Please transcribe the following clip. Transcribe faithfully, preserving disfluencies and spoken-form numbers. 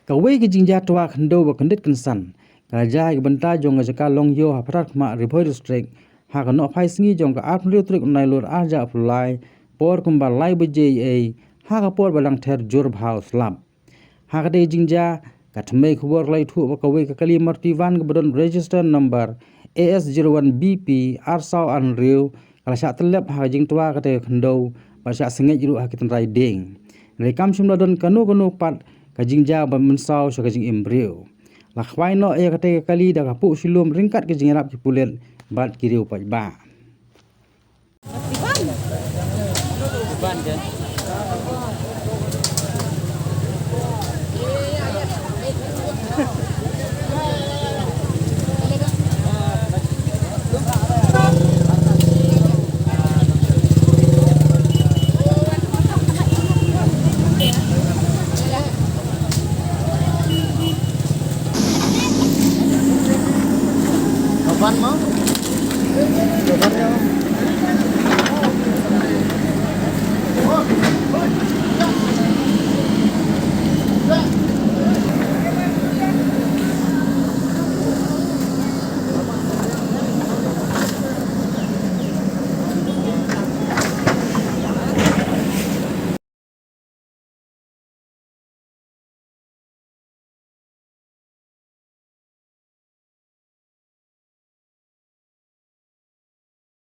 Kawei ka jingjia twa khyndew ba kyndit kynsan ka la jia ha ka bynta jong ka jaka Longïoh ha Pharkhmah, Ri Bhoi District, ha ka nohphai sngi jong ka arphew tarik u Nailur arhajar arphew lai, por kumba lai baje eiei, ha ka por ba dang ther jur bha u slap. Ha katei ka jingjia, ka thymmei khubor ka la ïathuh ba kawei ka kali Maruti van kaba don register number A S zero one B P ar saw ar hynriew, ka la shah tyllep ha ka jingtwa katei ka khyndew, bad shah sngewbha ruh ha ki tynrai dieng. Hynrei kam shym la don kano kano pat ka jingjia ba mynsaw sha ka jingim briew. La khwai noh ïa katei ka kali da ka puh shilum ryngkat ka jingïarap ki pulit bad ki riew paidbah. Kapan mo? Kapan ya?